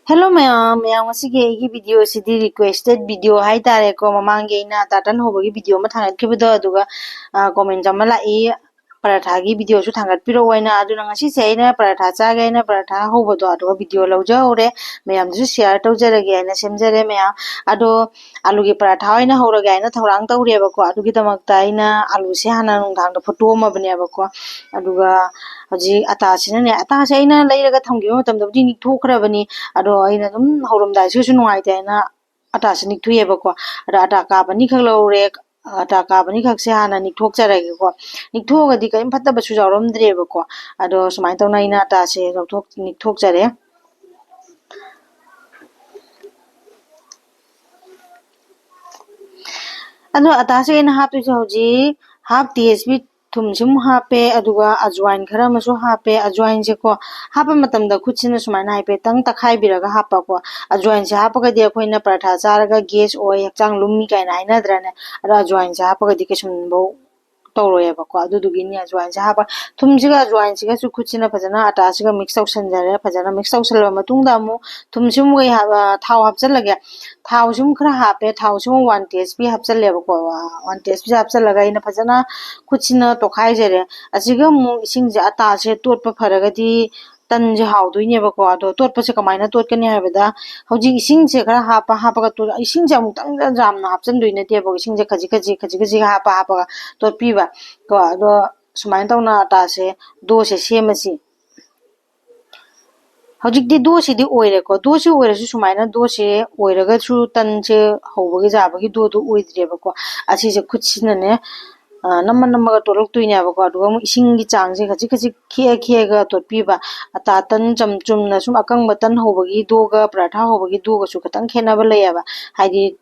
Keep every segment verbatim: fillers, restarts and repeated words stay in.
Hello ꯃꯌꯥꯝ, ꯃꯌꯥꯝ ꯉꯁꯤꯒꯤ ꯑꯩꯒꯤ video ꯁꯤꯗꯤ requested video ꯍꯥꯏꯇꯥꯔꯦꯀꯣ꯫ ꯃꯃꯥꯡꯒꯤ ꯑꯩꯅ ꯑꯇꯥ ꯇꯟ ꯍꯧꯕꯒꯤ video ꯑꯃ ꯊꯥꯒꯠꯈꯤꯕꯗꯣ, ꯑꯗꯨꯒ ꯑ, comments ꯑꯃ ꯂꯥꯛꯏ, ꯄꯔꯥꯊꯥꯒꯤ video ꯁꯨ ꯊꯥꯡꯒꯠꯄꯤꯔꯛꯑꯣ ꯍꯥꯏꯅ꯫ ꯑꯗꯨꯅ ꯉꯁꯤꯁꯦ ꯑꯩꯅ ꯄꯔꯥꯊꯥ ꯆꯥꯒꯦ ꯍꯥꯏꯅ ꯄꯔꯥꯊꯥ ꯍꯧꯕꯗꯣ, ꯑꯗꯨꯒ video ꯂꯧꯖꯍꯧꯔꯦ, ꯃꯌꯥꯝꯗꯁꯨ share ꯇꯧꯖꯔꯒꯦ ꯍꯥꯏꯅ ꯁꯦꯝꯖꯔꯦ ꯃꯌꯥꯝ꯫ ꯑꯗꯣ ꯑꯂꯨꯒꯤ ꯄꯔꯥꯊꯥ ꯑꯣꯏꯅ ꯍꯧꯔꯒꯦ ꯍꯥꯏꯅ ꯊꯧꯔꯥꯡ ꯇꯧꯔꯦꯕꯀꯣ꯫ ꯑꯗꯨꯒꯤꯗꯃꯛꯇ ꯑꯩꯅ ꯑꯂꯨꯁꯦ ꯍꯥꯟꯅ ꯅꯨꯡꯗꯥꯡꯗ ꯐꯨꯠꯇꯣꯛꯑꯝꯃꯕꯅꯦꯕꯀꯣ꯫ ꯑꯗꯨꯒ ꯍꯧꯖꯤꯛ ꯑꯇꯥꯁꯤꯅꯅꯦ, ꯑꯇꯥꯁꯦ ꯑꯩꯅ ꯂꯩꯔꯒ ꯊꯝꯈꯤꯕ ꯃꯇꯝꯗꯕꯨꯗꯤ ꯅꯤꯛꯊꯣꯛꯈ꯭ꯔꯕꯅꯤ, ꯑꯗꯣ ꯑꯩꯅ ꯑꯗꯨꯝ ꯍꯧꯔꯝꯗꯥꯏꯁꯤꯒꯁꯨ ꯅꯨꯡꯉꯥꯏꯇꯦ ꯍꯥꯏꯅ ꯑꯇꯥꯁꯦ ꯅꯤꯛꯊꯣꯛꯑꯦꯕꯀꯣ꯫ ꯑꯗ ꯑꯇꯥ cup ꯑꯅꯤꯈꯛ ꯂꯧꯔꯦ, ꯑꯇꯥ cup ꯑꯅꯤꯈꯛꯁꯦ ꯍꯥꯟꯅ ꯅꯤꯛꯊꯣꯛꯆꯔꯒꯦꯀꯣ꯫ ꯅꯤꯛꯊꯣꯛꯑꯒꯗꯤ ꯀꯔꯤꯝ ꯐꯠꯇꯕꯁꯨ ꯌꯥꯎꯔꯝꯗ꯭ꯔꯦꯕꯀꯣ꯫ ꯑꯗꯣ ꯁꯨꯃꯥꯏꯅ ꯇꯧꯅ ꯑꯩꯅ ꯑꯇꯥꯁꯦ ꯂꯧꯊꯣꯛ-, ꯅꯤꯛꯊꯣꯛꯆꯔꯦ꯫ ꯑꯗꯣ ꯑꯇꯥꯁꯦ ꯑꯩꯅ ꯍꯥꯞꯇꯣꯏꯁꯦ ꯍꯧꯖꯤꯛ half tea ꯁ꯭ꯄꯨꯟ ꯊꯨꯝꯁꯤꯃꯨꯛ ꯍꯥꯞꯄꯦ, ꯑꯗꯨꯒ ꯑꯖꯋꯥꯏꯟ ꯈꯔ ꯑꯃꯁꯨ ꯍꯥꯞꯄꯦ꯫ ꯑꯖꯋꯥꯏꯟꯁꯦꯀꯣ ꯍꯥꯞꯄ ꯃꯇꯝꯗ ꯈꯨꯠꯁꯤꯅ ꯁꯨꯃꯥꯏꯅ ꯍꯥꯏꯐꯦꯠꯇꯪ ꯇꯛꯈꯥꯏꯕꯤꯔꯒ ꯍꯥꯞꯄꯀꯣ꯫ ꯑꯖꯋꯥꯏꯟꯁꯦ ꯍꯥꯞꯄꯒꯗꯤ ꯑꯩꯈꯣꯏꯅ ꯄꯔꯥꯊꯥ ꯆꯥꯔꯒ gas ꯑꯣꯏ, ꯍꯛꯆꯥꯡ ꯂꯨꯝꯃꯤ ꯀꯥꯏꯅ ꯍꯥꯏꯅꯗ꯭ꯔꯅꯦ? ꯑꯗꯣ ꯑꯖꯋꯥꯏꯟꯁꯦ ꯍꯥꯞꯄꯒꯗꯤ ꯀꯩꯁꯨꯝꯐꯧ ꯇꯧꯔꯣꯏꯑꯕꯀꯣ꯫ ꯑꯗꯨꯗꯨꯒꯤꯅꯤ ꯑꯖꯋꯥꯏꯟꯁꯦ ꯍꯥꯞꯄ꯫ ꯊꯨꯝꯁꯤꯒ ꯑꯖꯋꯥꯏꯟꯁꯤꯒꯁꯨ ꯈꯨꯠꯁꯤꯅ ꯐꯖꯅ ꯑꯇꯥꯁꯤꯒ mix ꯇꯧꯁꯟꯖꯔꯦ꯫ ꯐꯖꯅ mix ꯇꯧꯁꯜꯂꯕ ꯃꯇꯨꯡꯗ ꯑꯃꯨꯛ ꯊꯨꯝꯁꯤꯃꯨꯛ ꯑꯩ ꯍꯥꯞ-, ꯑ, ꯊꯥꯎ ꯍꯥꯞꯆꯜꯂꯒꯦ꯫ ꯊꯥꯎꯁꯤꯃꯨꯛ ꯈꯔ ꯍꯥꯞꯄꯦ꯫ ꯊꯥꯎꯁꯤꯃꯨꯛ one tea ꯁ꯭ꯄꯨꯟ ꯍꯥꯞꯆꯜꯂꯦꯕꯀꯣ꯫ One tea ꯁ꯭ꯄꯨꯟ ꯍꯥꯞꯆꯜꯂꯒ ꯑꯩꯅ ꯐꯖꯅ ꯈꯨꯠꯁꯤꯅ ꯇꯣꯠꯈꯥꯏꯖꯔꯦ꯫ ꯑꯁꯤꯒ ꯑꯃꯨꯛ ꯏꯁꯤꯡꯁꯦ, ꯑꯇꯥꯁꯦ ꯇꯣꯠꯄ ꯐꯔꯒꯗꯤ ꯇꯟꯁꯦ ꯍꯥꯎꯗꯣꯏꯅꯦꯕꯀꯣ꯫ ꯑꯗꯣ ꯇꯣꯠꯄꯁꯦ ꯀꯃꯥꯏꯅ ꯇꯣꯠꯀꯅꯤ ꯍꯥꯏꯕꯗ, ꯍꯧꯖꯤꯛ ꯏꯁꯤꯡꯁꯦ ꯈꯔ ꯍꯥꯞꯄ ꯍꯥꯞꯄꯒ ꯇꯣꯠ-, ꯏꯁꯤꯡꯁꯦ ꯑꯃꯨꯛꯇꯪꯗ ꯌꯥꯝꯅ ꯍꯥꯞꯆꯤꯟꯗꯣꯏ ꯅꯠꯇꯦꯕ꯫ ꯏꯁꯤꯡꯁꯦ ꯈꯖꯤꯛ ꯈꯖꯤꯛ, ꯈꯖꯤꯛ ꯈꯖꯤꯛ ꯍꯥꯞꯄ ꯍꯥꯞꯄꯒ ꯇꯣꯠꯄꯤꯕ ꯀꯣ꯫ ꯑꯗꯣ ꯁꯨꯃꯥꯏꯅ ꯇꯧꯅ ꯑꯇꯥꯁꯦ, dough ꯁꯦ ꯁꯦꯝꯃꯁꯤ꯫ ꯍꯧꯖꯤꯛꯇꯤ dough ꯁꯤꯗꯤ ꯑꯣꯏꯔꯦꯀꯣ꯫ Dough ꯁꯤ ꯑꯣꯏꯔꯁꯨ ꯁꯨꯃꯥꯏꯅ dough ꯁꯦ ꯑꯣꯏꯔꯒꯁꯨ ꯇꯟꯁꯦ ꯍꯧꯕꯒꯤ ꯆꯥꯕꯒꯤ dough ꯗꯨ ꯑꯣꯏꯗ꯭ꯔꯦꯕꯀꯣ꯫ ꯑꯁꯤꯁꯦ ꯈꯨꯠꯁꯤꯅꯅꯦ, ꯑ, ꯅꯝꯃ ꯅꯝꯃꯒ ꯇꯣꯠꯂꯛꯇꯣꯏꯅꯦꯕꯀꯣ꯫ ꯑꯗꯨꯒ ꯑꯃꯨꯛ ꯏꯁꯤꯡꯒꯤ ꯆꯥꯡꯁꯦ ꯈꯖꯤꯛ ꯈꯖꯤꯛ ꯈꯦꯛꯑ ꯈꯦꯛꯑꯒ ꯇꯣꯠꯄꯤꯕ꯫ ꯑꯇꯥ ꯇꯟ ꯆꯝ-, ꯆꯨꯝꯅ ꯁꯨꯝ ꯑꯀꯪꯕ ꯇꯟ ꯍꯧꯕꯒꯤ dough ꯒ ꯄꯔꯥꯊꯥ ꯍꯧꯕꯒꯤ dough ꯒꯁꯨ ꯈꯤꯇꯪ ꯈꯦꯠꯅꯕ ꯂꯩꯌꯦꯕ꯫ ꯍꯥꯏꯗꯤ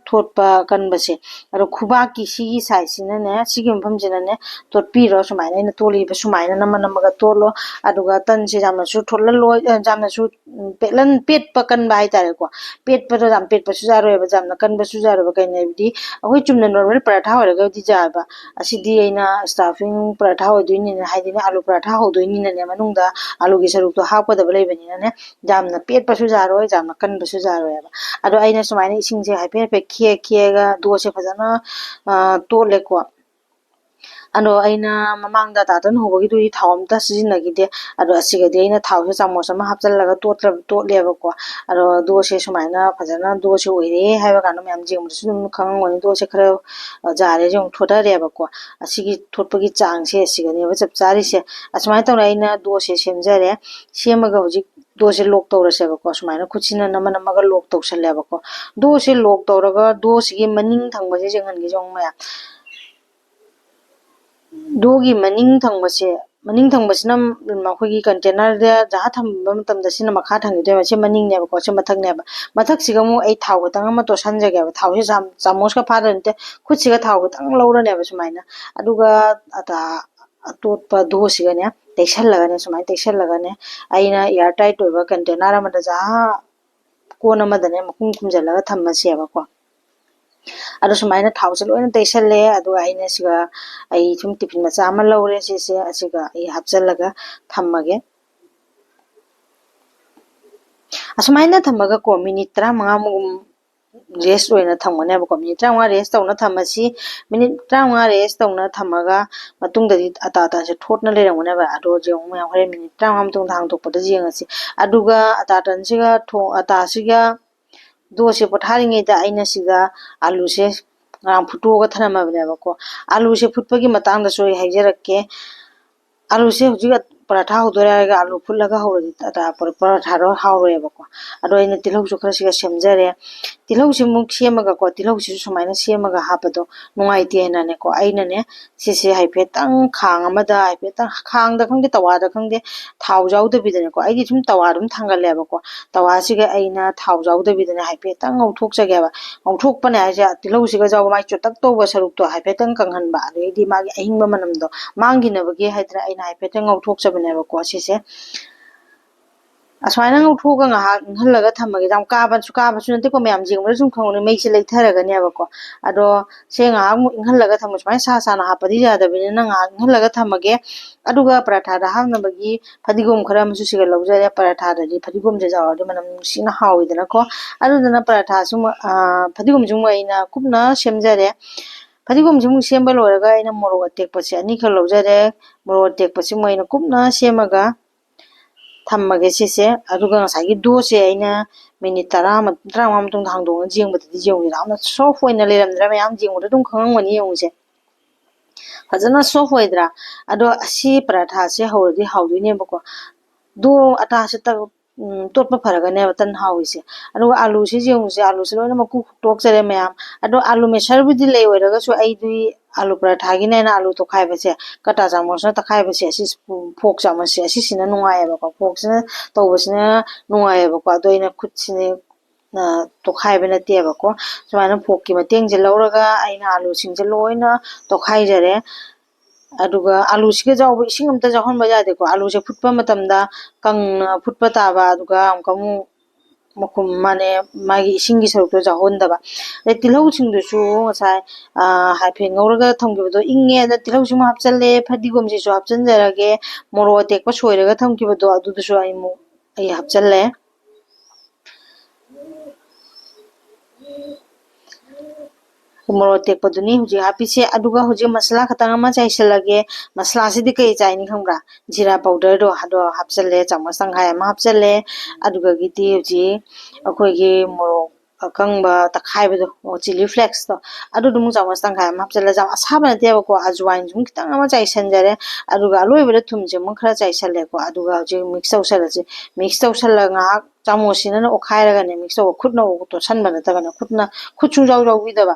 ꯊꯣꯠꯄ ꯀꯟꯕꯁꯦ꯫ ꯑꯗꯣ ꯈꯨꯕꯥꯛꯀꯤ ꯁꯤꯒꯤ size ꯁꯤꯅꯅꯦ, ꯁꯤꯒꯤ ꯃꯐꯝꯁꯤꯅꯅꯦ ꯇꯣꯠꯄꯤꯔꯣ꯫ ꯁꯨꯃꯥꯏꯅ ꯑꯩꯅ ꯇꯣꯠꯂꯤꯕ ꯁꯨꯃꯥꯏꯅ ꯅꯝꯃ ꯅꯝꯃꯒ ꯇꯣꯠꯂꯣ꯫ ꯑꯗꯨꯒ ꯇꯟꯁꯦ ꯌꯥꯝꯅꯁꯨ ꯊꯣꯠꯍꯜꯂꯣꯏ, ꯑ, ꯌꯥꯝꯅꯁꯨ ꯎꯝ, ꯄꯦꯠꯂꯟ-, ꯄꯦꯠꯄ ꯀꯟꯕ ꯍꯥꯏꯇꯥꯔꯦꯀꯣ꯫ ꯄꯦꯠꯄꯗꯣ ꯌꯥꯝ ꯄꯦꯠꯄꯁꯨ ꯌꯥꯔꯣꯏꯕ, ꯌꯥꯝꯅ ꯀꯟꯕꯁꯨ ꯌꯥꯔꯣꯏꯕ꯫ ꯀꯩꯅꯣ ꯍꯥꯏꯕꯗꯤ, ꯑꯩꯈꯣꯏ ꯆꯨꯝꯅ normal ꯄꯔꯥꯊꯥ ꯑꯣꯏꯔꯒꯕꯨꯗꯤ ꯌꯥꯏꯕ꯫ ꯑꯁꯤꯗꯤ ꯑꯩꯅ stuffing ꯄꯔꯥꯊꯥ ꯑꯣꯏꯗꯣꯏꯅꯤꯅ, ꯍꯥꯏꯗꯤꯅꯦ, ꯑꯥꯂꯨ ꯄꯔꯥꯊꯥ ꯍꯧꯗꯣꯏꯅꯤꯅꯅꯦ, ꯃꯅꯨꯡꯗ ꯑꯥꯂꯨꯒꯤ ꯁꯔꯨꯛꯇꯣ ꯍꯥꯞꯀꯗꯕ ꯂꯩꯕꯅꯤꯅꯅꯦ, ꯌꯥꯝꯅ ꯄꯦꯠꯄꯁꯨ ꯌꯥꯔꯣꯏ, ꯌꯥꯝꯅ ꯀꯟꯕꯁꯨ ꯌꯥꯔꯣꯏꯕ꯫ ꯑꯗꯣ ꯑꯩꯅ ꯁꯨꯃꯥꯏꯅ ꯏꯁꯤꯡꯁꯦ ꯍꯥꯏꯐꯦꯠ ꯍꯥꯏꯐꯦꯠ ꯈꯦꯛ ꯈꯦꯛꯑꯒ ꯗꯣꯁꯦ ꯐꯖꯅ, ꯑ, ꯇꯣꯠꯂꯦꯀꯣ꯫ ꯑꯗꯣ ꯑꯩꯅ ꯃꯃꯥꯡꯗ ꯑꯇꯥꯇꯟ ꯍꯧꯕꯒꯤꯗꯨꯗꯤ ꯊꯥꯎ ꯑꯝꯇ ꯁꯤꯖꯤꯟꯅꯈꯤꯗꯦ꯫ ꯑꯗꯣ ꯑꯁꯤꯒꯗꯤ ꯑꯩꯅ ꯊꯥꯎꯁꯦ ꯆꯥꯃꯁ ꯑꯃ ꯍꯥꯞꯆꯜꯂꯒ ꯇꯣꯠꯂ-, ꯇꯣꯠꯂꯦꯕꯀꯣ꯫ ꯑꯗꯣ ꯗꯣꯁꯦ ꯁꯨꯃꯥꯏꯅ ꯐꯖꯅ ꯗꯣꯁꯦ ꯑꯣꯏꯔꯦ ꯍꯥꯏꯕ ꯀꯥꯟꯗ ꯃꯌꯥꯝ ꯌꯦꯡꯕꯗꯁꯨ ꯑꯗꯨꯝ ꯈꯪꯉꯝꯒꯅꯤ꯫ ꯗꯣꯁꯦ ꯈꯔ, ꯑ, ꯖꯥꯔꯦ, ꯌꯦꯡꯉꯨ, ꯊꯣꯠꯊꯔꯦꯕꯀꯣ꯫ ꯑꯁꯤꯒꯤ ꯊꯣꯠꯄꯒꯤ ꯆꯥꯡꯁꯦ ꯑꯁꯤꯒꯅꯦꯕ ꯆꯞ ꯆꯥꯔꯤꯁꯦ꯫ ꯑꯁꯨꯃꯥꯏꯅ ꯇꯧꯅ ꯑꯩꯅ ꯗꯣꯁꯦ ꯁꯦꯝꯖꯔꯦ꯫ ꯁꯦꯝꯃꯒ ꯍꯧꯖꯤꯛ ꯗꯣꯁꯦ lock ꯇꯧꯔꯁꯦꯕꯀꯣ꯫ ꯁꯨꯃꯥꯏꯅ ꯈꯨꯠꯁꯤꯅ ꯅꯝꯃ ꯅꯝꯃꯒ lock ꯇꯧꯁꯜꯂꯦꯕꯀꯣ꯫ ꯗꯣꯁꯦ lock ꯇꯧꯔꯒ ꯗꯣꯁꯤꯒꯤ ꯃꯅꯤꯡ ꯊꯪꯕꯁꯦ ꯌꯦꯡꯍꯟꯒꯦ, ꯌꯦꯡꯉꯨ ꯃꯌꯥꯝ꯫ ꯗꯣꯒꯤ ꯃꯅꯤꯡ ꯊꯪꯕꯁꯦ, ꯃꯅꯤꯡ ꯊꯪꯕꯁꯤꯅ ꯑꯩꯈꯣꯏꯒꯤ containerꯗ ꯖꯍꯥ ꯊꯝꯕ ꯃꯇꯝꯗ ꯁꯤꯅ ꯃꯈꯥ ꯊꯪꯈꯤꯗꯣꯏꯕ꯫ ꯁꯤ ꯃꯅꯤꯡꯅꯦꯕꯀꯣ, ꯁꯤ ꯃꯊꯛꯅꯦꯕ꯫ ꯃꯊꯛꯁꯤꯒ ꯑꯃꯨꯛ ꯑꯩ ꯊꯥꯎ ꯈꯤꯇꯪ ꯑꯃ ꯇꯣꯠꯁꯟꯖꯒꯦꯕ꯫ ꯊꯥꯎꯁꯦ ꯆꯥꯝ-, ꯆꯥꯃꯁꯀ ꯐꯥꯗꯕ ꯅꯠꯇꯦ, ꯈꯨꯠꯁꯤꯒ ꯊꯥꯎ ꯈꯤꯇꯪ ꯂꯧꯔꯅꯦꯕ ꯁꯨꯃꯥꯏꯅ꯫ ꯑꯗꯨꯒ ꯑꯇꯥ-, ꯑꯇꯣꯠꯄ ꯗꯣꯁꯤꯒꯅꯦ ꯇꯩꯁꯜꯂꯒꯅꯦ, ꯁꯨꯃꯥꯏꯅ ꯇꯩꯁꯜꯂꯒꯅꯦ, ꯑꯩꯅ air tight ꯑꯣꯏꯕ container ꯑꯃꯗ ꯖꯍꯥ ꯀꯣꯟ ꯑꯃꯗꯅꯦ ꯃꯈꯨꯝ ꯈꯨꯝꯖꯤꯜꯂꯒ ꯊꯝꯃꯁꯦꯕꯀꯣ꯫ ꯑꯗꯣ ꯁꯨꯃꯥꯏꯅ ꯊꯥꯎꯁꯦ ꯂꯣꯏꯅ ꯇꯩꯁꯜꯂꯦ꯫ ꯑꯗꯨꯒ ꯑꯩꯅ ꯁꯤꯒ, ꯑꯩ ꯁꯨꯝ tiffin ꯃꯆꯥ ꯑꯃ ꯂꯧꯔꯦ, ꯁꯤꯁꯦ ꯑꯁꯤꯒ ꯑꯩ ꯍꯥꯞꯆꯜꯂꯒ ꯊꯝꯃꯒꯦ꯫ ꯑꯁꯨꯃꯥꯏꯅ ꯊꯝꯃꯒꯀꯣ, minute ꯇꯔꯥꯃꯉꯥꯃꯨꯛ rest ꯑꯣꯏꯅ ꯊꯝꯒꯅꯦꯕꯀꯣ꯫ Minute ꯇꯔꯥꯃꯉꯥ rest ꯇꯧꯅ ꯊꯝꯃꯁꯤ꯫ Minute ꯇꯔꯥꯃꯉꯥ rest ꯇꯧꯅ ꯊꯝꯃꯒ ꯃꯇꯨꯡꯗꯗꯤ ꯑꯇꯥ ꯑꯇꯥꯁꯦ ꯊꯣꯠꯅ ꯂꯩꯔꯝꯒꯅꯦꯕ꯫ ꯑꯗꯣ ꯌꯦꯡꯉꯨ ꯃꯌꯥꯝ, ꯍꯣꯔꯦꯟ minute ꯇꯔꯥꯃꯉꯥ ꯃꯇꯨꯡꯗ ꯍꯥꯡꯗꯣꯛꯄꯗ ꯌꯦꯡꯉꯁꯤ꯫ ꯑꯗꯨꯒ ꯑꯇꯥꯇꯟꯁꯤꯒ ꯊꯣ-, ꯑꯇꯥꯁꯤꯒ ꯗꯣꯁꯦ ꯄꯣꯊꯥꯔꯤꯉꯩꯗ ꯑꯩꯅ ꯁꯤꯒ ꯑꯂꯨꯁꯦ ꯉꯔꯥꯡ ꯐꯨꯠꯇꯣꯛꯑꯒ ꯊꯅꯝꯃꯕꯅꯦꯕꯀꯣ꯫ ꯑꯂꯨꯁꯦ ꯐꯨꯠꯄꯒꯤ ꯃꯇꯥꯡꯗꯁꯨ ꯑꯩ ꯍꯥꯏꯖꯔꯛꯀꯦ꯫ ꯑꯂꯨꯁꯦ ꯍꯧꯖꯤꯛ ꯄꯔꯥꯊꯥ ꯍꯧꯗꯣꯏꯔꯦ ꯍꯥꯏꯔꯒ ꯑꯂꯨ ꯐꯨꯠꯂꯒ ꯍꯧꯔꯗꯤ ꯑꯇꯥ ꯄꯔ-, ꯄꯔꯥꯊꯥꯗꯣ ꯍꯥꯎꯔꯣꯏꯕꯀꯣ꯫ ꯑꯗꯣ ꯑꯩꯅ ꯇꯤꯜꯍꯧꯁꯨ ꯈꯔ ꯁꯤꯒ ꯁꯦꯝꯖꯔꯦ꯫ ꯇꯤꯜꯍꯧꯁꯤꯃꯨꯛ ꯁꯦꯝꯃꯒꯀꯣ, ꯇꯤꯜꯍꯧꯁꯤꯁꯨ ꯁꯨꯃꯥꯏꯅ ꯁꯦꯝꯃꯒ ꯍꯥꯞꯄꯗꯣ ꯅꯨꯡꯉꯥꯏꯇꯦꯅꯅꯦꯀꯣ, ꯑꯩꯅꯅꯦ ꯁꯤꯁꯦ ꯍꯥꯏꯐꯦꯠꯇꯪ ꯈꯥꯡ ꯑꯃꯗ, ꯍꯥꯏꯐꯦꯠꯇꯪ ꯈꯥꯡꯗ ꯈꯪꯗꯦ, ꯇꯋꯥꯗ ꯈꯪꯗꯦ, ꯊꯥꯎ ꯌꯥꯎꯗꯕꯤꯗꯅꯦꯀꯣ, ꯑꯩꯗꯤ ꯁꯨꯝ ꯇꯋꯥ ꯑꯗꯨꯝ ꯊꯥꯡꯒꯠꯂꯦꯕꯀꯣ꯫ ꯇꯋꯥꯁꯤꯒ ꯑꯩꯅ ꯊꯥꯎ ꯌꯥꯎꯗꯕꯤꯗꯅꯦ ꯍꯥꯏꯐꯦꯠꯇꯪ ꯉꯧꯊꯣꯛꯆꯒꯦꯕ꯫ ꯉꯧꯊꯣꯛꯄꯅꯦ ꯍꯥꯏꯁꯦ, ꯇꯤꯜꯍꯧꯁꯤꯒ ꯌꯥꯎꯕ ꯃꯥꯏ ꯆꯣꯇꯛ ꯇꯧꯕ ꯁꯔꯨꯛꯇꯣ ꯍꯥꯏꯐꯦꯠꯇꯪ ꯀꯪꯍꯟꯕ, ꯑꯗꯩꯗꯤ ꯃꯥꯒꯤ ꯑꯍꯤꯡꯕ ꯃꯅꯝꯗꯣ ꯃꯥꯡꯈꯤꯅꯕꯒꯤ ꯍꯥꯏꯗꯅ ꯑꯩꯅ ꯍꯥꯏꯐꯦꯠꯇꯪ ꯉꯧꯊꯣꯛꯆꯕꯅꯦꯕꯀꯣ ꯁꯤꯁꯦ꯫ ꯑꯁꯨꯃꯥꯏꯅ ꯉꯧꯊꯣꯛꯑꯒ ꯉꯥꯏꯍꯥꯛ ꯏꯪꯍꯜꯂꯒ ꯊꯝꯃꯒꯦ꯫ ꯌꯥꯝ ꯀꯥꯕꯁꯨ ꯀꯥꯕꯁꯨ ꯅꯠꯇꯦꯀꯣ ꯃꯌꯥꯝ, ꯌꯦꯡꯕꯗ ꯁꯨꯝ ꯈꯪꯕꯅꯤ ꯃꯩꯁꯦ ꯂꯩꯊꯔꯒꯅꯦꯕꯀꯣ꯫ ꯑꯗꯣ ꯁꯦ ꯉꯥꯏꯍꯥꯛ ꯑꯃꯨꯛ ꯏꯪꯍꯜꯂꯒ ꯊꯝꯃꯣ꯫ ꯁꯨꯃꯥꯏꯅ ꯁꯥ ꯁꯥꯅ ꯍꯥꯞꯄꯗꯤ ꯌꯥꯗꯕꯅꯤꯅ ꯉꯥꯏꯍꯥꯛ ꯏꯪꯍꯜꯂꯒ ꯊꯝꯃꯒꯦ꯫ ꯑꯗꯨꯒ ꯄꯔꯥꯊꯥꯗ ꯍꯥꯞꯅꯕꯒꯤ ꯐꯗꯤꯒꯣꯝ ꯈꯔ ꯑꯃꯁꯨ ꯁꯤꯒ ꯂꯧꯖꯔꯦ꯫ ꯄꯔꯥꯊꯥꯗꯗꯤ ꯐꯗꯤꯒꯣꯝꯁꯦ ꯌꯥꯎꯔꯗꯤ ꯃꯅꯝ ꯅꯨꯡꯁꯤꯅ ꯍꯥꯎꯋꯤꯗꯅꯀꯣ꯫ ꯑꯗꯨꯗꯨꯅ ꯄꯔꯥꯊꯥꯁꯨ ꯑꯃꯨꯛ, ꯑ, ꯐꯗꯤꯒꯣꯝꯁꯨ ꯑꯃꯨꯛ ꯑꯩꯅ ꯀꯨꯞꯅ ꯁꯦꯝꯖꯔꯦ꯫ ꯐꯗꯤꯒꯣꯝꯁꯤ ꯑꯃꯨꯛ ꯁꯦꯝꯕ ꯂꯣꯏꯔꯒ ꯑꯩꯅ ꯃꯣꯔꯣꯛ ꯑꯇꯦꯛꯄꯁꯦ ꯑꯅꯤꯈꯛ ꯂꯧꯖꯔꯦ꯫ ꯃꯣꯔꯣꯛ ꯑꯇꯦꯛꯄꯁꯤ ꯑꯃꯨꯛ ꯑꯩꯅ ꯀꯨꯞꯅ ꯁꯦꯝꯃꯒ ꯊꯝꯃꯒꯦ ꯁꯤꯁꯦ꯫ ꯑꯗꯨꯒ ꯉꯁꯥꯏꯒꯤ ꯗꯣꯁꯦ ꯑꯩꯅ ꯃꯤꯅꯤꯠ ꯇꯔꯥ, ꯇꯔꯥꯃꯉꯥ ꯃꯇꯨꯡꯗ ꯍꯥꯡꯗꯣꯛꯑꯒ ꯌꯦꯡꯕꯗꯗꯤ ꯌꯦꯡꯉꯨ, ꯌꯥꯝꯅ ꯁꯣꯐ ꯑꯣꯏꯅ ꯂꯩꯔꯝꯗ꯭ꯔꯥ? ꯃꯌꯥꯝ ꯌꯦꯡꯕꯗ ꯑꯗꯨꯝ ꯈꯪꯉꯝꯒꯅꯤ꯫ ꯌꯦꯡꯉꯨꯁꯦ, ꯐꯖꯅ ꯁꯣꯐ ꯑꯣꯏꯗ꯭ꯔꯥ? ꯑꯗꯣ ꯑꯁꯤ ꯄꯔꯥꯊꯥꯁꯦ ꯍꯧꯔꯗꯤ ꯍꯥꯎꯗꯣꯏꯅꯦꯕꯀꯣ꯫ ꯗꯣ ꯑꯇꯥꯁꯦ ꯇꯛ-, ꯎꯝ, ꯇꯣꯠꯄ ꯐꯔꯒꯅꯦꯕ ꯇꯟ ꯍꯥꯎꯔꯤꯁꯦ꯫ ꯑꯗꯨꯒ ꯑꯥꯂꯨꯁꯦ ꯌꯦꯡꯉꯨꯁꯦ, ꯑꯥꯂꯨꯁꯦ ꯂꯣꯏꯅ ꯃꯀꯨ ꯈꯣꯛꯇꯣꯛꯆꯔꯦ ꯃꯌꯥꯝ꯫ ꯑꯗꯣ ꯑꯥꯂꯨ ꯃꯦꯁꯔꯕꯨꯗꯤ ꯂꯩ ꯑꯣꯏꯔꯒꯁꯨ ꯑꯩꯗꯤ ꯑꯥꯂꯨ ꯄꯔꯥꯊꯥꯒꯤꯅꯦꯅ ꯑꯥꯂꯨ ꯇꯣꯈꯥꯏꯕꯁꯦ, ꯀꯇꯥ ꯆꯥꯃꯁꯅ ꯇꯛꯈꯥꯏꯕꯁꯦ, ꯑꯁꯤ ꯐꯣꯛ ꯆꯥꯃꯁꯁꯦ ꯑꯁꯤꯁꯤꯅ ꯅꯨꯡꯉꯥꯏꯌꯦꯕꯀꯣ꯫ ꯐꯣꯛꯁꯤꯅ ꯇꯧꯕꯁꯤꯅ ꯅꯨꯡꯉꯥꯏꯌꯦꯕꯀꯣ꯫ ꯑꯗꯣ ꯑꯩꯅ ꯈꯨꯠꯁꯤꯅꯦ, ꯑ, ꯇꯣꯈꯥꯏꯕ ꯅꯠꯇꯦꯕꯀꯣ꯫ ꯁꯨꯃꯥꯏꯅ ꯐꯣꯛꯀꯤ ꯃꯇꯦꯡꯁꯦ ꯂꯧꯔꯒ ꯑꯩꯅ ꯑꯥꯂꯨꯁꯤꯡꯁꯦ ꯂꯣꯏꯅ ꯇꯣꯈꯥꯏꯖꯔꯦ꯫ ꯑꯗꯨꯒ ꯑꯥꯂꯨꯁꯤꯒ ꯌꯥꯎꯕ ꯏꯁꯤꯡ ꯑꯝꯇ ꯌꯥꯎꯍꯟꯕ ꯌꯥꯗꯦꯀꯣ꯫ ꯑꯥꯂꯨꯁꯦ ꯐꯨꯠꯄ ꯃꯇꯝꯗ ꯀꯪꯅ ꯐꯨꯠꯄ ꯇꯥꯕ, ꯑꯗꯨꯒ ꯑꯃꯨꯛꯀ ꯑꯃꯨꯛ ꯃꯈꯨꯝ, ꯃꯥꯅꯦ, ꯃꯥꯒꯤ ꯏꯁꯤꯡꯒꯤ ꯁꯔꯨꯛꯇꯣ ꯌꯥꯎꯍꯟꯗꯕ꯫ ꯑꯗꯩ ꯇꯤꯜꯍꯧꯁꯤꯡꯗꯨꯁꯨ ꯉꯁꯥꯏ, ꯑ, ꯍꯥꯏꯐꯦꯠ ꯉꯧꯔꯒ ꯊꯝꯈꯤꯕꯗꯣ ꯏꯪꯉꯦ, ꯑꯗ ꯇꯤꯜꯍꯧꯁꯤꯃꯨꯛ ꯍꯥꯞꯆꯜꯂꯦ, ꯐꯗꯤꯒꯣꯝꯁꯤꯁꯨ ꯍꯥꯞꯆꯟꯖꯔꯒꯦ, ꯃꯣꯔꯣꯛ ꯑꯇꯦꯛꯄ ꯁꯣꯏꯔꯒ ꯊꯝꯈꯤꯕꯗꯣ ꯑꯗꯨꯗꯨꯁꯨ ꯑꯩ ꯑꯃꯨꯛ, ꯑꯩ ꯍꯥꯞꯆꯜꯂꯦ꯫ ꯃꯣꯔꯣꯛ ꯑꯇꯦꯛꯄꯗꯨꯅꯤ ꯍꯧꯖꯤꯛ ꯍꯥꯞꯄꯤꯁꯦ꯫ ꯑꯗꯨꯒ ꯍꯧꯖꯤꯛ ꯃꯁꯥꯂꯥ ꯈꯛꯇꯪ ꯑꯃ ꯆꯥꯏꯁꯤꯜꯂꯒꯦ꯫ ꯃꯁꯥꯂꯥꯁꯤꯗꯤ ꯀꯩ ꯆꯥꯏꯅꯤ ꯈꯪꯕ꯭ꯔꯥ? ꯖꯤꯔꯥ ꯄꯥꯎꯗꯔꯗꯣ ꯑꯗꯣ ꯍꯥꯞꯆꯜꯂꯦ, ꯆꯥꯃꯁ ꯇꯪꯈꯥꯏ ꯑꯃ ꯍꯥꯞꯆꯜꯂꯦ꯫ ꯑꯗꯨꯗꯒꯤꯗꯤ ꯍꯧꯖꯤꯛ ꯑꯩꯈꯣꯏꯒꯤ ꯃꯣꯔꯣꯛ ꯑꯀꯪꯕ ꯇꯛꯈꯥꯏꯕꯗꯣ, ꯑꯣ, ꯆꯤꯂꯤ ꯐ꯭ꯂꯦꯛꯁꯇꯣ, ꯑꯗꯨꯗꯨ ꯑꯃꯨꯛ ꯆꯥꯃꯁ ꯇꯪꯈꯥꯏ ꯑꯃ ꯍꯥꯞꯆꯜꯂꯦ꯫ ꯌꯥꯝ ꯑꯁꯥꯕ ꯅꯠꯇꯦꯕꯀꯣ, ꯑꯖꯋꯥꯏꯟꯁꯨ ꯑꯃꯨꯛ ꯈꯤꯇꯪ ꯑꯃ ꯆꯥꯏꯁꯟꯖꯔꯦ꯫ ꯑꯗꯨꯒ ꯑꯂꯣꯏꯕꯗ ꯊꯨꯝꯁꯦ ꯑꯃꯨꯛ ꯈꯔ ꯆꯥꯏꯁꯜꯂꯦꯀꯣ꯫ ꯑꯗꯨꯒ ꯍꯧꯖꯤꯛ ꯃꯤꯛꯁ ꯇꯧꯁꯜꯂꯁꯤ꯫ ꯃꯤꯛꯁ ꯇꯧꯁꯜꯂꯒ ꯉꯥꯏꯍꯥꯛ ꯆꯥꯃꯁꯁꯤꯅꯅ ꯑꯣꯠꯈꯥꯏꯔꯒꯅꯦ, ꯃꯤꯛꯁ ꯇꯧꯕ, ꯈꯨꯠꯅ ꯇꯣꯠꯁꯟꯕ ꯅꯠꯇꯕꯅꯦ, ꯈꯨꯠꯅ, ꯈꯨꯠ ꯁꯨꯡꯌꯥꯎ ꯌꯥꯎꯕꯤꯗꯕ꯫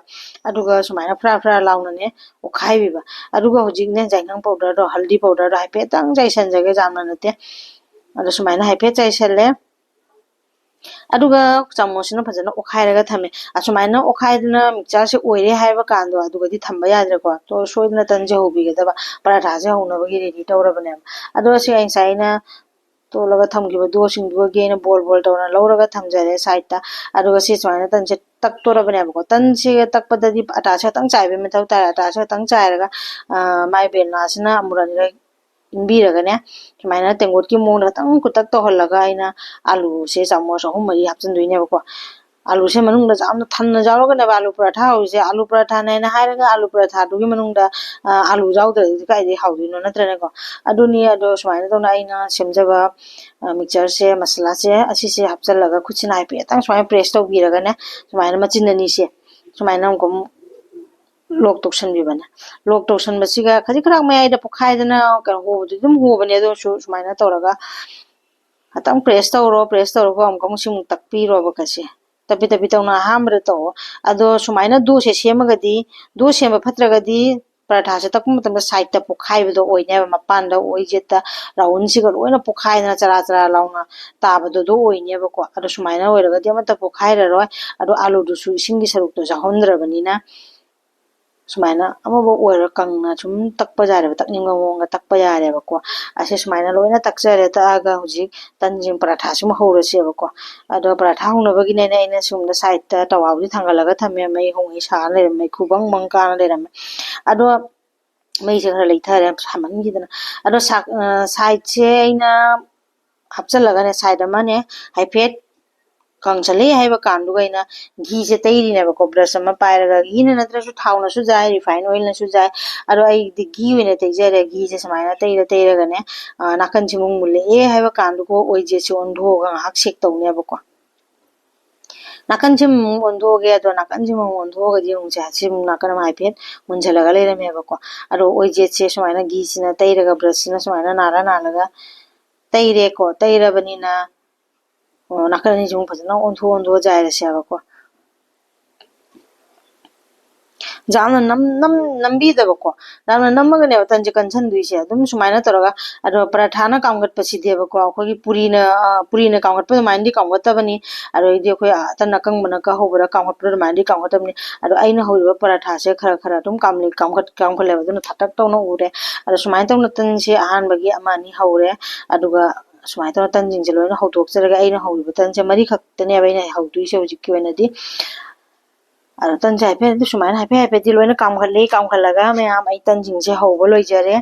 ꯑꯗꯨꯒ ꯁꯨꯃꯥꯏꯅ ꯐꯔꯥ ꯐꯔꯥ ꯂꯥꯎꯅꯅꯦ ꯑꯣꯠꯈꯥꯏꯕꯤꯕ꯫ ꯑꯗꯨꯒ ꯍꯧꯖꯤꯛꯅꯦ ꯖꯥꯏꯉꯪ ꯄꯥꯎꯗꯔꯗꯣ, ꯍꯜꯗꯤ ꯄꯥꯎꯗꯔꯗꯣ ꯍꯥꯏꯐꯦꯠꯇꯪ ꯆꯥꯏꯁꯟꯖꯒꯦ, ꯌꯥꯝꯅ ꯅꯠꯇꯦ꯫ ꯑꯗꯣ ꯁꯨꯃꯥꯏꯅ ꯍꯥꯏꯐꯦꯠ ꯆꯥꯏꯁꯜꯂꯦ꯫ ꯑꯗꯨꯒ ꯆꯥꯃꯁꯁꯤꯅ ꯐꯖꯅ ꯑꯣꯠꯈꯥꯏꯔꯒ ꯊꯝꯃꯦ꯫ ꯑꯁꯨꯃꯥꯏꯅ ꯑꯣꯠꯈꯥꯏꯗꯅ ꯃꯤꯛꯆꯔꯁꯦ ꯑꯣꯏꯔꯦ ꯍꯥꯏꯕ ꯀꯥꯟꯗꯣ ꯑꯗꯨꯒꯗꯤ ꯊꯝꯕ ꯌꯥꯗ꯭ꯔꯦꯀꯣ꯫ ꯇꯣ-, ꯁꯣꯏꯗꯅ ꯇꯟꯁꯦ ꯍꯧꯕꯤꯒꯗꯕ꯫ ꯄꯔꯥꯊꯥꯁꯦ ꯍꯧꯅꯕꯒꯤ ꯔꯦꯗꯤ ꯇꯧꯔꯕꯅꯦꯕ꯫ ꯑꯗꯣ ꯁꯤ ꯉꯁꯥꯏ ꯑꯩꯅ ꯇꯣꯠꯂꯒ ꯊꯝꯈꯤꯕ ꯗꯣꯁꯤꯡꯗꯨꯒꯤ ꯑꯩꯅ ꯕꯣꯜ ꯕꯣꯜ ꯇꯧꯅ ꯂꯧꯔꯒ ꯊꯝꯖꯔꯦ ꯁꯥꯏꯠꯇ꯫ ꯑꯗꯨꯒ ꯁꯤ ꯁꯨꯃꯥꯏꯅ ꯇꯟꯁꯦ ꯇꯛꯇꯣꯔꯕꯅꯦꯕꯀꯣ꯫ ꯇꯟꯁꯦ ꯇꯛꯄꯗꯗꯤ ꯑꯇꯥꯁꯦ ꯈꯤꯇꯪ ꯆꯥꯏꯕꯒꯤ ꯃꯊꯧ ꯇꯥꯏ꯫ ꯑꯇꯥꯁꯦ ꯈꯤꯇꯪ ꯆꯥꯏꯔꯒ, ꯑ, ꯃꯥꯏ ꯕꯦꯂꯅꯥꯁꯤꯅ ꯑꯃꯨꯔꯛ ꯑꯅꯤꯔꯛ ꯏꯟꯕꯤꯔꯒꯅꯦ, ꯁꯨꯃꯥꯏꯅ ꯇꯦꯡꯀꯣꯠꯀꯤ ꯃꯑꯣꯡꯗ ꯈꯤꯇꯪ ꯀꯨꯇꯛ ꯇꯧꯍꯜꯂꯒ ꯑꯩꯅ ꯑꯥꯂꯨꯁꯦ ꯆꯥꯃꯁ ꯑꯍꯨꯝ ꯃꯔꯤ ꯍꯥꯞꯆꯤꯟꯗꯣꯏꯅꯦꯕꯀꯣ꯫ ꯑꯥꯂꯨꯁꯦ ꯃꯅꯨꯡꯗ ꯌꯥꯝꯅ ꯊꯟꯅ ꯌꯥꯎꯔꯒꯅꯦꯕ ꯑꯥꯂꯨ ꯄꯔꯥꯊꯥ ꯍꯧꯔꯤꯁꯦ꯫ ꯑꯥꯂꯨ ꯄꯔꯥꯊꯥꯅꯦꯅ ꯍꯥꯏꯔꯒ ꯑꯥꯂꯨ ꯄꯔꯥꯊꯥꯗꯨꯒꯤ ꯃꯅꯨꯡꯗ, ꯑ, ꯑꯥꯂꯨ ꯌꯥꯎꯗ꯭ꯔꯗꯤ ꯀꯥꯏꯗꯩ ꯍꯥꯎꯗꯣꯏꯅꯣ, ꯅꯠꯇ꯭ꯔꯅꯦꯀꯣ? ꯑꯗꯨꯅꯤ꯫ ꯑꯗꯣ ꯁꯨꯃꯥꯏꯅ ꯇꯧꯅ ꯑꯩꯅ ꯁꯦꯝꯖꯕ, ꯑ, ꯃꯤꯛꯆꯔꯁꯦ, ꯃꯁꯥꯂꯥꯁꯦ, ꯑꯁꯤꯁꯦ ꯍꯥꯞꯆꯤꯜꯂꯒ ꯈꯨꯠꯁꯤꯅ ꯍꯥꯏꯐꯦꯠꯇꯪ ꯁꯨꯃꯥꯏꯅ ꯄ꯭ꯔꯦꯁ ꯇꯧꯕꯤꯔꯒꯅꯦ, ꯁꯨꯃꯥꯏꯅ ꯃꯆꯤꯟ ꯑꯅꯤꯁꯦ ꯁꯨꯃꯥꯏꯅ ꯑꯃꯨꯛ ꯂꯣꯛ ꯇꯧꯁꯟꯕꯤꯕꯅꯦ꯫ ꯂꯣꯛ ꯇꯧꯁꯟꯕꯁꯤꯒ ꯈꯖꯤꯛ ꯈꯔ ꯃꯌꯥꯏꯗ ꯄꯣꯛꯈꯥꯏꯗꯅ ꯀꯩꯅꯣ ꯍꯣꯕꯗꯨꯗꯤ ꯑꯗꯨꯝ ꯍꯣꯕꯅꯦ꯫ ꯑꯗꯨ ꯑꯣꯏꯔꯁꯨ ꯁꯨꯃꯥꯏꯅ ꯇꯧꯔꯒ ꯉꯥꯛꯇꯪ ꯄ꯭ꯔꯦꯁ ꯇꯧꯔꯣ꯫ ꯄ꯭ꯔꯦꯁ ꯇꯧꯔꯒ ꯑꯃꯨꯛꯀ ꯑꯃꯨꯛ ꯁꯤꯃꯨꯛ ꯇꯛꯄꯤꯔꯣꯕ ꯀꯁꯦ꯫ ꯇꯞꯄꯤ ꯇꯞꯄꯤ ꯇꯧꯅ ꯑꯍꯥꯟꯕꯗ ꯇꯧꯑꯣ꯫ ꯑꯗꯣ ꯁꯨꯃꯥꯏꯅ ꯗꯣꯁꯦ ꯁꯦꯝꯃꯒꯗꯤ, ꯗꯣ ꯁꯦꯝꯕ ꯐꯠꯇ꯭ꯔꯒꯗꯤ ꯄꯔꯥꯊꯥꯁꯦ ꯇꯛꯄ ꯃꯇꯝꯗ ꯁꯥꯏꯠꯇ ꯄꯣꯛꯈꯥꯏꯕꯗꯣ ꯑꯣꯏꯅꯦꯕ, ꯃꯄꯥꯟꯗ ꯑꯣꯏ ꯖꯦꯠꯇ ꯔꯥꯎꯟꯁꯤꯒ ꯂꯣꯏꯅ ꯄꯣꯛꯈꯥꯏꯗꯅ ꯆꯔꯥ ꯆꯔꯥ ꯂꯥꯎꯅ ꯇꯥꯕꯗꯣ ꯑꯗꯨ ꯑꯣꯏꯅꯦꯕꯀꯣ꯫ ꯑꯗꯣ ꯁꯨꯃꯥꯏꯅ ꯑꯣꯏꯔꯒꯗꯤ ꯑꯃꯠꯇ ꯄꯣꯛꯈꯥꯏꯔꯔꯣꯏ꯫ ꯑꯗꯣ ꯑꯥꯂꯨꯗꯨꯁꯨ ꯏꯁꯤꯡꯒꯤ ꯁꯔꯨꯛꯇꯣ ꯌꯥꯎꯍꯟꯗ꯭ꯔꯕꯅꯤꯅ ꯁꯨꯃꯥꯏꯅ ꯑꯃꯐꯥꯎ ꯑꯣꯏꯔꯣꯏ, ꯀꯪꯅ ꯁꯨꯝ ꯇꯛꯄ ꯌꯥꯔꯦꯕ, ꯇꯛꯅꯤꯡꯕ ꯃꯑꯣꯡꯗ ꯇꯛꯄ ꯌꯥꯔꯦꯕꯀꯣ꯫ ꯑꯁꯤ ꯁꯨꯃꯥꯏꯅ ꯂꯣꯏꯅ ꯇꯛꯆꯔꯦ꯫ ꯇꯛꯑꯒ ꯍꯧꯖꯤꯛ ꯇꯟꯁꯤꯡ ꯄꯔꯥꯊꯥꯁꯤꯃ ꯍꯧꯔꯁꯦꯕꯀꯣ꯫ ꯑꯗꯣ ꯄꯔꯥꯊꯥ ꯍꯧꯅꯕꯒꯤꯅꯦꯅ ꯑꯩꯅ ꯁꯣꯝꯗ ꯁꯥꯏꯠꯇ ꯇꯋꯥꯕꯨꯗꯤ ꯊꯥꯡꯒꯠꯂꯒ ꯊꯝꯃꯦ꯫ ꯃꯩ ꯍꯧꯉꯩ ꯁꯥꯔ ꯂꯩꯔꯝꯃꯦ, ꯃꯩꯈꯨ ꯕꯪ ꯕꯪ ꯀꯥꯅ ꯂꯩꯔꯝꯃꯦ꯫ ꯑꯗꯣ ꯃꯩꯁꯦ ꯈꯔ ꯂꯩꯊꯔꯦ ꯁꯥꯃꯟꯈꯤꯗꯅ꯫ ꯑꯗꯣ ꯁꯥ-, ꯑ, ꯁꯥꯏꯠꯁꯦ ꯑꯩꯅ ꯍꯥꯞꯆꯤꯜꯂꯒꯅꯦ, ꯁꯥꯏꯠ ꯑꯃꯅꯦ ꯍꯥꯏꯐꯦꯠ ꯀꯪꯁꯜꯂꯦ ꯍꯥꯏꯕ ꯀꯥꯟꯗꯨꯒ ꯑꯩꯅ ꯘꯤꯁꯦ ꯇꯩꯔꯤꯅꯦꯕꯀꯣ꯫ ꯕ꯭ꯔꯁ ꯑꯃ ꯄꯥꯏꯔꯒ, ꯘꯤꯅ ꯅꯠꯇ꯭ꯔꯁꯨ ꯊꯥꯎꯅꯁꯨ ꯌꯥꯏ, ꯔꯤꯐꯥꯏꯟ ꯑꯣꯏꯜꯅꯁꯨ ꯌꯥꯏ꯫ ꯑꯗꯣ ꯑꯩꯗꯤ ꯘꯤ ꯑꯣꯏꯅ ꯇꯩꯖꯔꯦ꯫ ꯘꯤꯁꯦ ꯁꯨꯃꯥꯏꯅ ꯇꯩꯔ ꯇꯩꯔꯒꯅꯦ, ꯑ, ꯅꯥꯀꯟꯁꯤꯃꯨꯛ ꯃꯨꯜꯂꯛꯑꯦ ꯍꯥꯏꯕ ꯀꯥꯟꯗꯨꯒ ꯑꯣꯏꯖꯦꯠꯁꯦ ꯑꯣꯟꯊꯣꯛꯑꯒ ꯉꯥꯏꯍꯥꯛ ꯁꯦꯛ ꯇꯧꯅꯦꯕꯀꯣ꯫ ꯅꯥꯀꯟꯁꯤꯃꯨꯛ ꯑꯣꯟꯊꯣꯛꯑꯒꯦ꯫ ꯑꯗꯣ ꯅꯥꯀꯟꯁꯤꯃꯨꯛ ꯑꯣꯟꯊꯣꯛꯑꯒꯗꯤ ꯑꯃꯨꯛꯁꯦ ꯁꯤꯃꯨꯛ ꯅꯥꯀꯟ ꯑꯃ ꯍꯥꯏꯐꯦꯠ ꯃꯨꯟꯁꯤꯜꯂꯒ ꯂꯩꯔꯝꯃꯦꯕꯀꯣ꯫ ꯑꯗꯣ ꯑꯣꯏꯖꯦꯠꯁꯦ ꯁꯨꯃꯥꯏꯅ ꯘꯤꯁꯤꯅ ꯇꯩꯔꯒ, ꯕ꯭ꯔꯁꯁꯤꯅ ꯁꯨꯃꯥꯏꯅ ꯅꯥꯜꯂ ꯅꯥꯜꯂꯒ ꯇꯩꯔꯦꯀꯣ꯫ ꯇꯩꯔꯕꯅꯤꯅ ꯑꯣ, ꯅꯥꯀꯟ ꯑꯅꯤꯁꯤꯃꯨꯛ ꯐꯖꯅ ꯑꯣꯟꯊꯣꯛ ꯑꯣꯟꯊꯣꯛꯑ ꯌꯥꯏꯔꯁꯦꯕꯀꯣ꯫ ꯌꯥꯝꯅ ꯅꯝ-, ꯅꯝ-, ꯅꯝꯕꯤꯗꯕꯀꯣ꯫ ꯌꯥꯝꯅ ꯅꯝꯃꯒꯅꯦꯕ ꯇꯟꯁꯦ ꯀꯟꯁꯟꯗꯣꯏꯁꯦ꯫ ꯑꯗꯨꯝ ꯁꯨꯃꯥꯏꯅ ꯇꯧꯔꯒ, ꯑꯗꯣ ꯄꯔꯥꯊꯥꯅ ꯀꯥꯝꯒꯠꯄꯁꯤꯗꯦꯕꯀꯣ, ꯑꯩꯈꯣꯏꯒꯤ ꯄꯨꯔꯤꯅ, ꯑ, ꯄꯨꯔꯤꯅ ꯀꯥꯝꯒꯠꯄ ꯑꯗꯨꯃꯥꯏꯅꯗꯤ ꯀꯥꯝꯒꯠꯇꯕꯅꯤ꯫ ꯑꯗꯩꯗꯤ ꯑꯩꯈꯣꯏ, ꯑ, ꯇꯟ ꯑꯀꯪꯕꯅ ꯀ ꯍꯧꯕꯗ ꯀꯥꯝꯒꯠꯄꯗꯣ ꯑꯗꯨꯃꯥꯏꯅꯗꯤ ꯀꯥꯝꯒꯠꯇꯕꯅꯤ꯫ ꯑꯗꯣ ꯑꯩꯅ ꯍꯧꯔꯤꯕ ꯄꯔꯥꯊꯥꯁꯦ ꯈꯔ ꯈꯔ ꯑꯗꯨꯝ ꯀꯥꯝꯂꯤ-, ꯀꯥꯝꯒꯠ-, ꯀꯥꯝꯒꯠꯂꯦꯕ꯫ ꯑꯗꯨꯅ ꯊꯥꯇꯛ ꯇꯧꯅ ꯎꯔꯦ꯫ ꯑꯗꯣ ꯁꯨꯃꯥꯏꯅ ꯇꯧꯅ ꯇꯟꯁꯦ ꯑꯍꯥꯟꯕꯒꯤ ꯑꯃ ꯑꯅꯤ ꯍꯧꯔꯦ꯫ ꯑꯗꯨꯒ ꯁꯨꯃꯥꯏꯅ ꯇꯧꯔ ꯇꯟꯁꯤꯡꯁꯦ ꯂꯣꯏꯅ ꯍꯧꯗꯣꯛꯆꯔꯒꯦ꯫ ꯑꯩꯅ ꯍꯧꯔꯤꯕ ꯇꯟꯁꯦ ꯃꯔꯤꯈꯛꯇꯅꯦꯕ ꯑꯩꯅ ꯍꯧꯗꯣꯏꯁꯦ ꯍꯧꯖꯤꯛꯀꯤ ꯑꯣꯏꯅꯗꯤ꯫ ꯑꯗꯣ ꯇꯟꯁꯦ ꯍꯥꯏꯐꯦꯠ ꯑꯗꯨ ꯁꯨꯃꯥꯏꯅ ꯍꯥꯏꯐꯦꯠ ꯍꯥꯏꯐꯦꯠꯇꯤ ꯂꯣꯏꯅ ꯀꯥꯝꯈꯠꯂꯦ꯫ ꯀꯥꯝꯈꯠꯂꯒ ꯃꯌꯥꯝ, ꯑꯩ ꯇꯟꯁꯤꯡꯁꯦ ꯍꯧꯕ ꯂꯣꯏꯖꯔꯦ꯫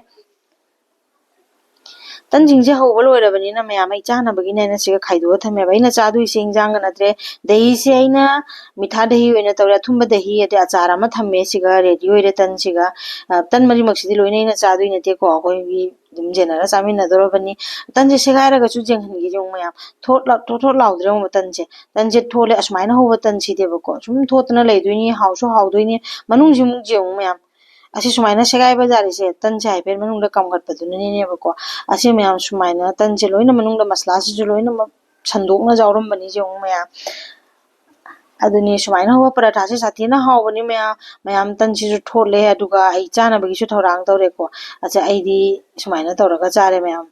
ꯇꯟꯁꯤꯡꯁꯦ ꯍꯧꯕ ꯂꯣꯏꯔꯕꯅꯤꯅ ꯃꯌꯥꯝ, ꯑꯩ ꯆꯥꯅꯕꯒꯤꯅꯦ ꯑꯩꯅ ꯁꯤꯒ ꯈꯥꯏꯗꯣꯛꯑ ꯊꯝꯃꯦꯕ꯫ ꯑꯩꯅ ꯆꯥꯗꯣꯏꯁꯦ ꯏꯟꯖꯥꯡꯒ ꯅꯠꯇ꯭ꯔꯦ꯫ ꯗꯍꯤꯁꯦ ꯑꯩꯅ ꯃꯤꯊꯥ ꯗꯍꯤ ꯑꯣꯏꯅ ꯇꯧꯔꯦ, ꯑꯊꯨꯝꯕ ꯗꯍꯤ, ꯑꯗꯩ ꯑꯆꯥꯔ ꯑꯃ ꯊꯝꯃꯦ꯫ ꯁꯤꯒ ꯔꯦꯗꯤ ꯑꯣꯏꯔꯦ ꯇꯟꯁꯤꯒ꯫ ꯑ, ꯇꯟ ꯃꯔꯤꯃꯛꯁꯤꯗꯤ ꯂꯣꯏꯅ ꯑꯩꯅ ꯆꯥꯗꯣꯏ ꯅꯠꯇꯦꯀꯣ, ꯑꯩꯈꯣꯏꯒꯤ ꯑꯗꯨꯝ ꯌꯦꯟꯅꯔ ꯆꯥꯃꯤꯟꯅꯗꯧꯔꯕꯅꯤ꯫ ꯇꯟꯁꯦ ꯁꯦꯒꯥꯏꯔꯒꯁꯨ ꯌꯦꯡꯍꯟꯒꯦ ꯌꯦꯡꯉꯨ ꯃꯌꯥꯝ, ꯊꯣꯠ ꯂꯥꯎ-, ꯊꯣꯠ ꯊꯣꯠ ꯂꯥꯎꯗ꯭ꯔꯥ ꯌꯦꯡꯉꯨ ꯇꯟꯁꯦ꯫ ꯇꯟꯁꯦ ꯊꯣꯠꯂꯦ, ꯑꯁꯨꯃꯥꯏꯅ ꯍꯧꯕ ꯇꯟꯁꯤꯗꯦꯕꯀꯣ, ꯁꯨꯝ ꯊꯣꯠꯇꯅ ꯂꯩꯗꯣꯏꯅꯤ, ꯍꯥꯎꯁꯨ ꯍꯥꯎꯗꯣꯏꯅꯤ꯫ ꯃꯅꯨꯡꯁꯤ ꯑꯃꯨꯛ ꯌꯦꯡꯉꯨ ꯃꯌꯥꯝ, ꯑꯁꯤ ꯁꯨꯃꯥꯏꯅ ꯁꯦꯒꯥꯏꯕ ꯖꯥꯠꯁꯦ ꯇꯟꯁꯦ ꯍꯥꯏꯐꯦꯠ ꯃꯅꯨꯡꯗ ꯀꯥꯝꯒꯠꯄꯗꯨꯅꯅꯦꯕꯀꯣ꯫ ꯑꯁꯤ ꯃꯌꯥꯝ ꯁꯨꯃꯥꯏꯅ ꯇꯟꯁꯦ ꯂꯣꯏꯅ ꯃꯅꯨꯡꯗ ꯃꯁꯂꯥꯁꯤꯁꯨ ꯂꯣꯏꯅꯃꯛ ꯁꯟꯗꯣꯛꯅ ꯌꯥꯎꯔꯝꯕꯅꯤ ꯌꯦꯡꯉꯨ ꯃꯌꯥꯝ꯫ ꯑꯗꯨꯅꯤ ꯁꯨꯃꯥꯏꯅ ꯍꯧꯕ ꯄꯔꯥꯊꯥꯁꯦ ꯁꯥꯊꯤꯅ ꯍꯥꯎꯕꯅꯤ ꯃꯌꯥꯝ꯫ ꯃꯌꯥꯝ ꯇꯟꯁꯤꯁꯨ ꯊꯣꯠꯂꯦ, ꯑꯗꯨꯒ ꯑꯩ ꯆꯥꯅꯕꯒꯤꯁꯨ ꯊꯧꯔꯥꯡ ꯇꯧꯔꯦꯀꯣ꯫ ꯑꯁ ꯑꯩꯗꯤ ꯁꯨꯃꯥꯏꯅ ꯇꯧꯔꯒ ꯆꯥꯔꯦ ꯃꯌꯥꯝ꯫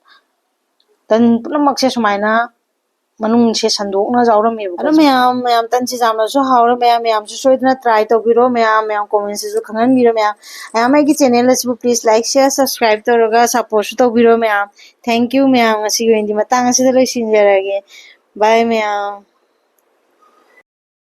ꯇꯟ ꯄꯨꯝꯅꯃꯛꯁꯦ ꯁꯨꯃꯥꯏꯅ ꯃꯅꯨꯡꯁꯦ ꯁꯟꯗꯣꯛꯅ ꯌꯥꯎꯔꯝꯃꯦꯕꯀꯣ꯫ ꯑꯗꯣ ꯃꯌꯥꯝ, ꯃꯌꯥꯝ ꯇꯟꯁꯦ ꯌꯥꯝꯅꯁꯨ ꯍꯥꯎꯔꯦ ꯃꯌꯥꯝ꯫ ꯃꯌꯥꯝꯁꯨ ꯁꯣꯏꯗꯅ try ꯇꯧꯕꯤꯔꯣ ꯃꯌꯥꯝ꯫ ꯃꯌꯥꯝ commentsꯇꯁꯨ ꯈꯪꯍꯟꯕꯤꯔꯣ ꯃꯌꯥꯝ꯫ ꯃꯌꯥꯝ ꯑꯩꯒꯤ channel ꯑꯁꯤꯕꯨ please like, share, subscribe ꯇꯧꯔꯒ supportꯁꯨ ꯇꯧꯕꯤꯔꯣ ꯃꯌꯥꯝ꯫ Thank you ꯃꯌꯥꯝ꯫ ꯉꯁꯤꯒꯤ ꯑꯣꯏꯅꯗꯤ ꯃꯇꯥꯡ ꯑꯁꯤꯗ ꯂꯣꯏꯁꯤꯟꯖꯔꯒꯦ꯫ Bye ꯃꯌꯥꯝ꯫